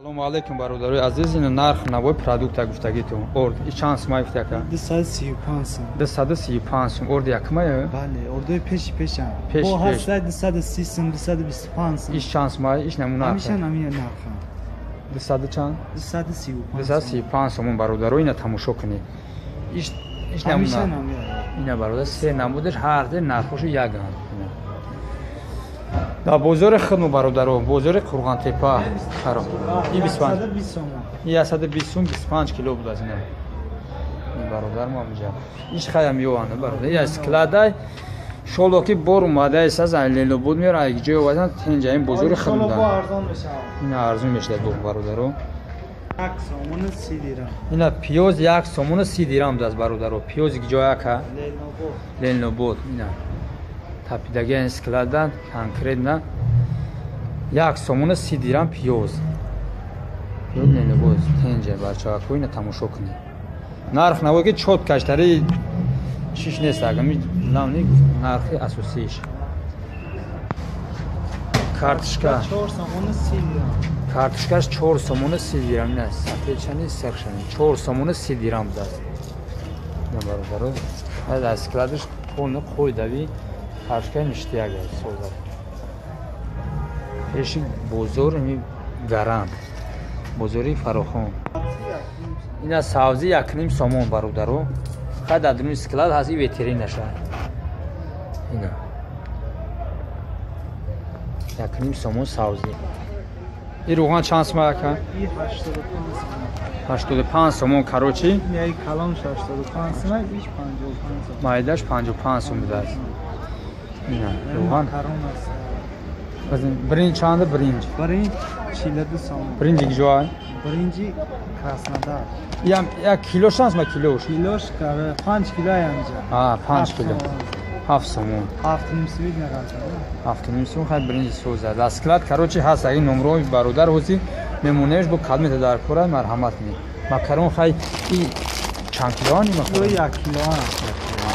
Салому алейкум, бародарои азиз. Ин нарх навои продукта гуфтагиту. Орд и чанд сум гуфти, ака? 235 сум. 235 сум. Орд якмая? Бале, ордои пеши пешам. Пеши бо пеш. Ҳаст 230 сум, 225 сум. Иш чанд сум? Иш намуна? Ҳамеша намия нарха. 200 чанд? 235. 235 сомон, бародаро, ина тамошо кунед. Иш ҳамеша намуна. Намия. Ина, бародар, се намудаш, ҳар де нархошо яган. Дар бозори хидмо, бародаро, бозори Қурғантепа. Харо. И 25. 120 сомон. 120 сум, 25 кило буд аз ина. Ин бародар мо ҳаминҷа. Иш хаям ёванда, бародар. Я складай шоло ки бор омадаест аз Ленобод меёран, як ҷой овардан тенҷа ин бозори Шоло бо хидмода. арзон мешавад. Ина арзон мешавад бо, бародаро. 1 сомону 30 дирам. Ина пиёз 1 сомону 30 дирам будааст, бародаро. Пиёзи ҷояка? Ленобод. Ленобод. Ина тапидаги ин склада конкретно 1 сомону 30 дирам пиёз. Пиёз Ленобод тенҷа, бачаҳако, ина тамошо кунед. Нарх навое ки чот каштари чиш нест, агами лавни нархи асосииш. Картошка. 4 сомону 30 дирам. Картошкаш 4 сомону 30 дирам. Ина сафедшани, сирхшани 4 сомону 30 дирам будааст. Ина, бародаро, аз складаш полно қойдави картошкаи ништияк аст, соза. Пеши бозор ими гарант. Бозори Фарохон. Ина савзи 1,5 сомон, бародаро. Хай, дар дуни склад ҳаст и ветеринаша. Ина. 1,5 сомон савзӣ. И руған чанд сум, ака? И 85 сомон. 85 сомон, короче. Яи калон 85 сум, иш 55 сом. Майдаш 55 сум будааст. Ина руған. Макарон аст. Биринҷ чанда, биринҷ? Биринҷ 42 сомон. Биринҷи киҷоа? Биринҷи Краснодар. Ям як кило чанд сум килош? Килош 5 кило янҷа. А, 5 кило. 7 сомон. 7,5 сум меғалтад. 7,5 сум. Хай, биринҷи соза. Дар склад, короче, ҳаст аги номрои бародар ҳозир мемонемш, бо кадмета дар кора марҳамат кунед. Макарон, хай, и чанд килоани Ё макарон? 1 кило.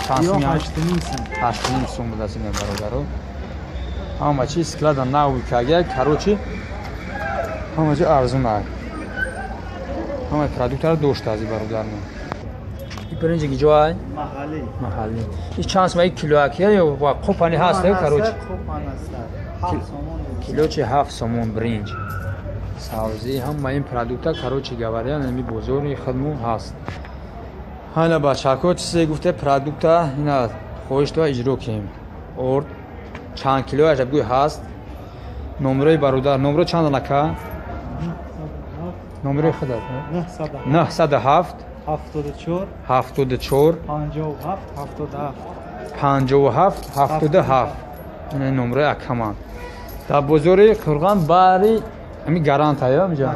Чанд Ё сум? 8,5 сум. 8,5 сум будааст ина, бародаро. Ҳама чи склада нави кага, короче, ҳама чи арзун ай. Ҳама продуктаро дошта аз и бародармо. И биринҷи киҷо ай? Маҳаллӣ. Маҳаллӣ. И чанд сум, и килоакия ё қопани ҳаст, короче? Қопан аст. 7 сомон. Килочи 7 сомон биринҷ. Савзӣ, ҳама ин продукта, короче говоря, ами бозори хидму ҳаст. Ҳана, бачаҳако, чизе гуфте продукта ина хоҳиш дора иҷро кунем. Орд чанд килояш гӯй ҳаст. Номрои бародар, номро чанд, ака? Номрои худат? 907. 907. 74. 74. 57 77. 57 77. Ина номрои акаман. Дар бозори Қурған бари ами гарант ая инҷа.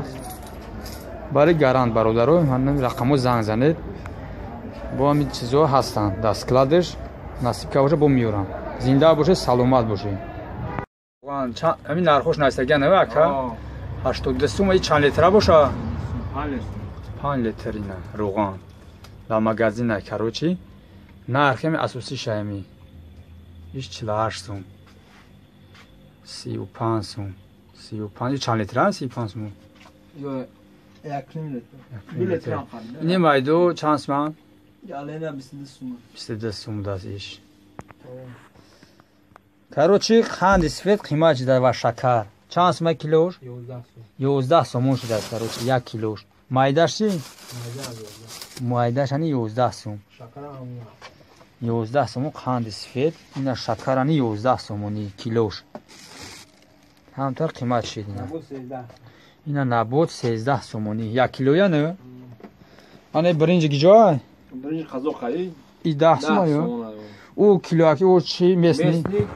Бари гарант, бародаро, ҳамин рақамҳо занг занед. Бо ҳамин чизҳо ҳастанд дар складаш, насиб ка боша, бо меёрам. Зинда бошед, саломат бошед. Ҳамин нархош нависаган ака? 82 сум, и чанд литра боша? 5 литр ина руған. Дар магазина, короче, нархи ҳами асосиша ҳами. Иш 48 сум. 35 сум. 35 чанд литра? 35 сум. Ё 1,5 литр. 1 литр ҳам харид. Ини майдо чанд сум? Ялена 22 сум. 22 сум даст иш. Короче, қанди сифед қимат шуда ва шакар. Чанд сума килош? 11 сум. 11 сомон шудааст, короче, як килош. Майдаш чи? Майда 11. Майдаш ани 11 сум. Шакар ҳам 11 сомон қанди сифед, ина шакарани 11 сомони килош. Ҳамтар қимат шид ина. Набот 13. Ина набот 13 сомонӣ. Як килоя не? Ане биринҷи киҷоа? Биринҷ қазоқ ай. И 10 сум аю? Ӯ килоаки ӯ чи местный? Местный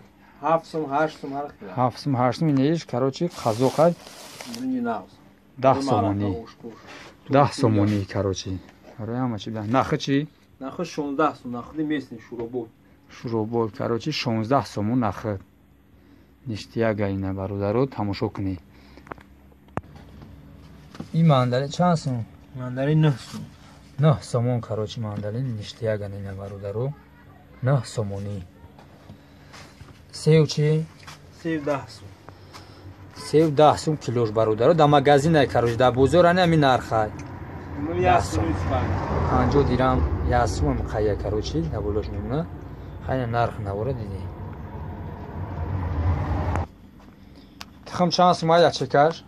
7 сум, 8 сум ҳар хел. 7 сум, 8 сум инеш, короче, қазоқ ай. Биринҷи нағз. 10 сомонӣ. 10 сомонӣ, короче. Барои ҳама чи нахи чи? Нахи 16 сум, нахи местный шуробод. Шуробод, короче, 16 сомон нахи. Ништияга ина, бародаро, тамошо кунед. Ин мандали чанд сум? Мандарин 9 сум. 9 сомон, короче, мандалин ништияга ина, бародаро. 9 сомонӣ. Сев чи? Сев 10 сум. 3 10 сум килош бародаро. Да магазин короче, да бозор ани ами нархай. 50 дирам як сум қая короче, да болош мемона. Хайна нарх навора диди. Тухм чанд сум ая чекаш?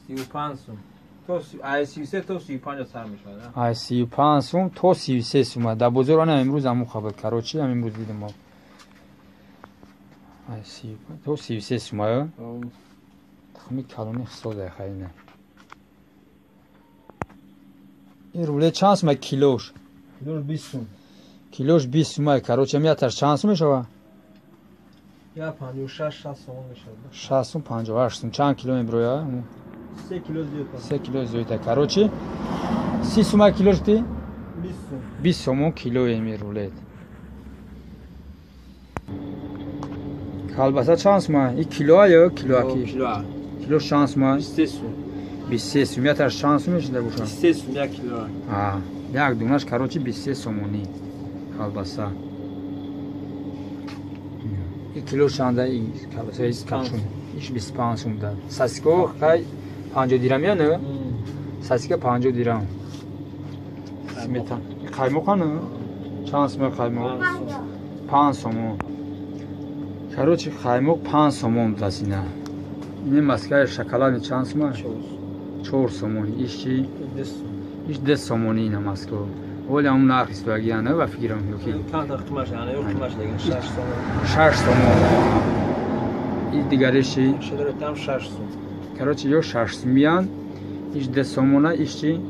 35 сум. То ай 33 то 35 сар мешавад. Ай 35 сум то 33 сум. Да бозор ана имрӯз аму хабар короче, ам имрӯз дидем мо. Ай 35 то 33 сум ая. Тухми калони ҳисоб хайна. Ин руле чанд сум килош? Килош 20 сум. Килош 20 сум короче, мияташ чанд сум мешава? Я 56 60 сом мешавад. 60 сум 58 сум. Чанд кило меброя? 3 кило зиёд. 3 кило зиёд. Короче, 30 сум килош ти? 20 сум. 20 сомон кило еми рулет. Колбаса чанд сум? И кило ё килоаки? Кило. Кило чанд сум? 23 сум. 23 сум. Яташ чанд сум мешуда боша? 23 сум як кило. А, як дунаш короче 23 сомони колбаса. И кило чанда и колбаса из капшун. Иш 25 сум да. Сосиско хай 50 дирам я не? Сосиска 50 дирам. Сметан. Қаймоқ не? Чанд сум қаймоқ? 5 сомон. Короче, қаймоқ 5 сомон дасина. Ин маскаи шоколади чанд сум? 4 сомон. Иш чи? Иш 10 сомони ина маска. Оли ҳамун нарх истоягия не ба фикрам ёки? Камтар қимаш, ана ё қимаш деген 6 сомон. 6 сомон. И дигариш чи? Шедратам 6 сум. Короче, ё 6 сумиян, иш 10 сомона, иш чи?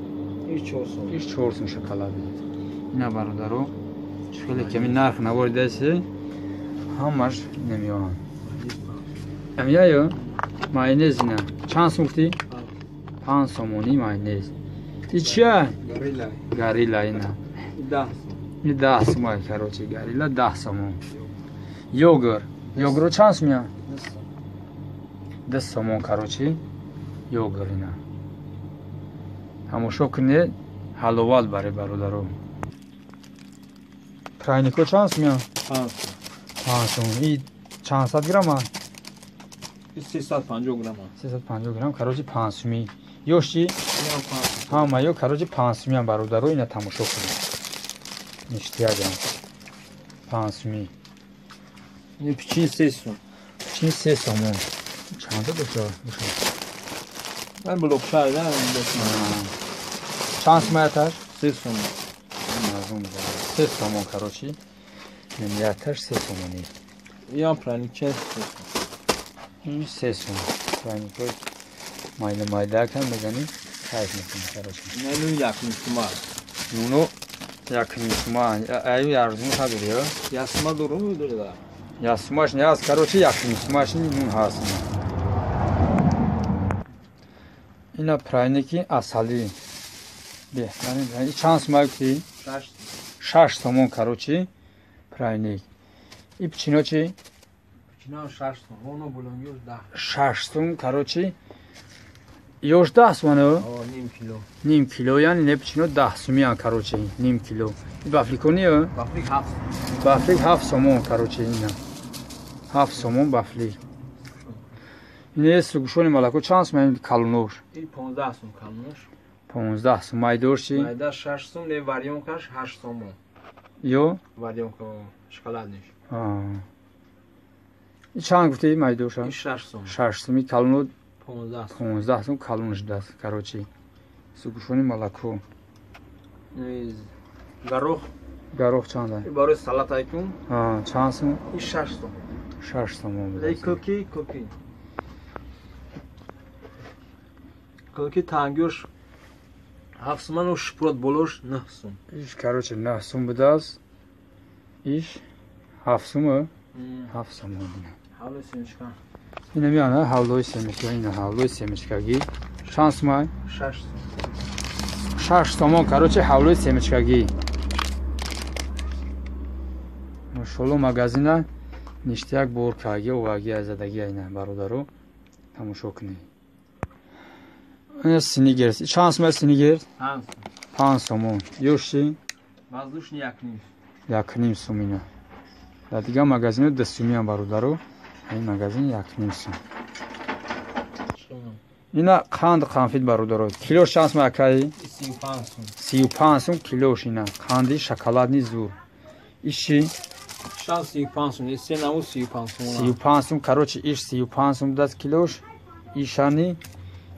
Иш 4 сум. Иш 4 сум шоколади. Ина бародаро, хеле ками нарх наворидаси, ҳамаш намеоянд. Амия ё майонез ина. Чанд сум гуфтӣ? 5 сомонӣ майонез. И чия? Горилла. Горилла ина. 10 сум. И 10 сум, короче, горилла 10 сомон. Йогурт. Йогурт чанд сум я? 10 сомон, короче, йогурт ина. Тамошо кунед, ҳаловат барои бародаро. Прянико чанд сум я? 5 сум. 5 сум. И чанд сад грамма? 350 грамм. 350 грамм, короче, 5 суми. Ёш чи? Ҳама ё, короче, 5 сумиам бародаро, ина тамошо кунед. Ништиягам. 5 суми. Ин пичин 3 сум. Пичин 3 сомон. Чанда боша? Боша. Ман блокча да. Чанд сум яташ? 3 сом. Мазум. 3 сомон, короче. Яташ 3 сомони. Ям праникча 3 сум. Ин 3 сум. Праникой майда майда кам мезанӣ, кайф мекунӣ, короче. Нуну як ним сума. Нуну як ним сума. Аю ярзун хабири, ё? Я сума дорум дора. Я сумаш не аст, короче, як ним сумаш нун ҳаст. Ина пряники асали. Беҳтарин. Чанд сума гуфтӣ? 6. 6 сомон, короче, пряник. И печенье чи? Печенье 6 сум. Оно булонгиш 10. 6 сум, короче. Ёш 10 сум, не? Ним кило. Ним кило, яъне не печенье 10 сумиян, короче, ним кило. Вафликони ё? Вафлик 7 сум. Вафлик 7 сомон, короче, ина. 7 сомон вафлик. Ин сгущённый молоко чанд сум ин калонош? Ин 15 сум калонош. 15 сум. Майдош чи? Майда 6 сум, не варёнкаш 8 сомон. Ё? Варёнка шоколадниш. И чанд гуфтӣ майдоша? Ин 6 сум. 6 сум. И калоно 15 сум. 15 сум калонш даст, короче. Сгущённый молоко. Горох. Горох чанда? Барои салат айкун. Чанд сум? И 6 сум. 6 сомон. Эй куки, куки. Куки тангёш 7 суман у шпрот болош 9 сум. Иш, короче, 9 сум будааст. Иш 7 сум, 7 сомон. Ҳавлои семечка. Ина миёна ҳавлои семечка, ина ҳавлои семечкагӣ. Чанд сум? 6 сум. 6 сомон, короче, ҳавлои семечкагӣ. Машолло магазина ништияк бор каги оваги азадаги ина бародаро тамошо кунед. Ина Сникерс. Чанд сум Сникерс? 5 сомон. Ёш чи? Воздушный 1,5. 1,5 сум ина. Дар дигар магазино 2 сумиам бародаро. Ин магазин 1,5 сум. Ина қанд қанфит бародаро. Килош чанд сум акай? 35 сум. 35 сум килош ина. Қанди шоколадни зур. Иши? 35 сум. Иссе наму 35 сум. 35 сум, короче, иш 35 сум даст килош. Ишани,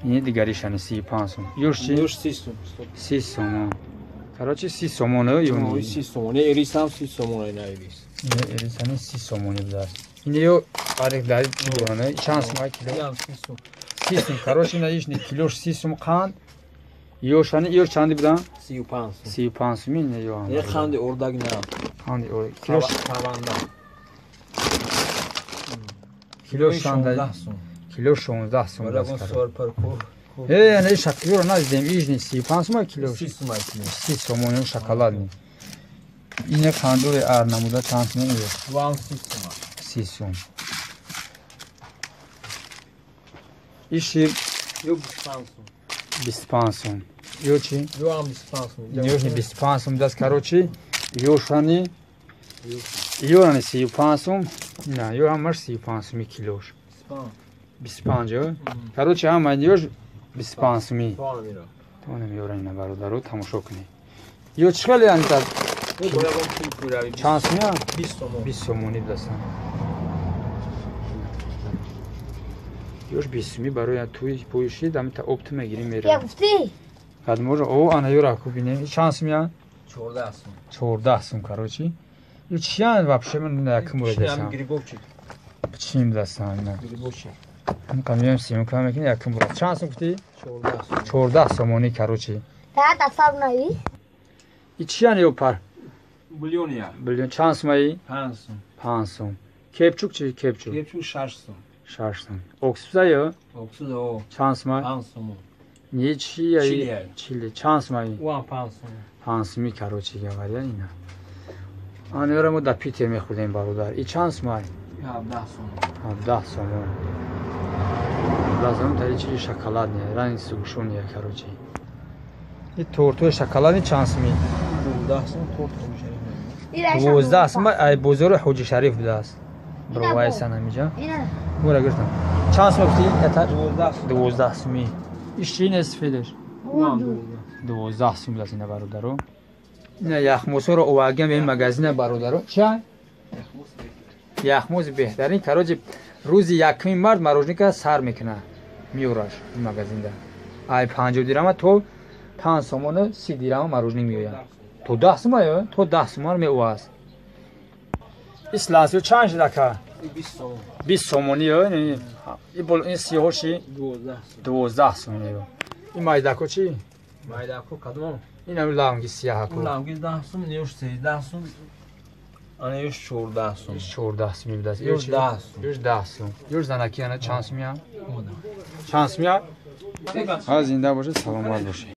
ини дигаришани 35 сум. Ёш чи? Ёш 30 сум. 30 сум. Короче, 30 сомон ё. 30 сомон. Эрисам 30 сомон ина эрис. Ина эрисани 30 сомони будаст. Ина ё арик дари дурана. Чанд сум ай кило? 30 сум. 30 сум. Короче, ина иш не килош 30 сум қанд. Ёшани ёш чанди будан? 35 сум. 35 сум ина ё. Не қанди ордаг на. Қанди ордаг. Килош таванда. Килош чанда? 16 сум. Кило 16 сум. Э, ана шакиро наздем, ижни 35 сум кило. 30 сум кило. 30 сомон шоколадни. Ине қандури ар намуда чанд сум ё? 30 сум. 30 сум. Иши ё 25 сум. 25 сум. Ё чи? Ё ҳам 25 сум. Ё 25 сум даст, короче, ёшани ёрани 35 сум. На, ё ҳамаш 35 суми килош. 25. 25 ё? Короче, ҳама ёш 25 суми. То намеёра ина бародаро тамошо кунед. Ё чӣ хеле ани та чанд сумя? 20 сомон. 20 сомони дастан. Ёш 20 суми барои туи пӯшид, ами та опт мегирим мера. Я гуфти? Кад можа о ана ёра ку бинем. Чанд сумя? 14 сум. 14 сум, короче. Ё чиян вообще ман якум бора дастан. Грибовчик. Чим дастан ина. Грибовчик. Камиём симка мекунем якум бора. Чанд сум гуфти? 14 сум. 14 сомони, короче. Та тасал наи? И чиян ё пар? Булёния. Булён чанд сумаи? 5 сум. 5 сум. Кепчук чи кепчук? Кепчук 6 сум. 6 сум. Оксуза ё? Оксуза о. Чанд сумай? 5 сум. Не чи я? Чили. Чили. Чанд сумаи? Уам 5 сум. 5 суми, короче говоря, ина. Ана мо да Питер мехӯрдем бародар. И чанд сумай? 17 сум. 17 сум. 17 сум тари чили шоколадне, ранги сугушония, короче. И тортои шоколадни чанд суми? 12 сум торт Ҳоҷи Шариф. 12 сум ай бозори Ҳоҷи Шариф будааст. Бровай санамиҷа. Мура гиртам. Чанд сум гуфти? Это 12 сум. 12 суми. Иш чи нест федеш? 12. 12 сум будааст ина бародаро. Ина яхмосоро оваргам ба ин магазина бародаро. Чай? Яхмоз беҳтарин. Короче, рӯзи 1 март мороженка сар мекунад. Миёраш ин магазинда. Ай 50 дирама то 5 сомона 30 дирама мороженое меояд. То 10 сум ё? То 10 сум меояд. Исласиё чанд шуд ака? 20 сомон. 20 сомонӣ ё? И бол ин сиёҳоши 12 сум. 12 сум ё. Ин майдако чи? Майдако кадом? Ин ҳам ланги сиёҳако. Ланги 10 сум, неёш 13 сум. Ана ёш 14 сум. 14 сум будааст. Ёш 10 сум. Ёш 10 сум. Ёш занаки ана чанд сум я? Чанд сум я? Ҳа, зинда бошед, саломат бошед.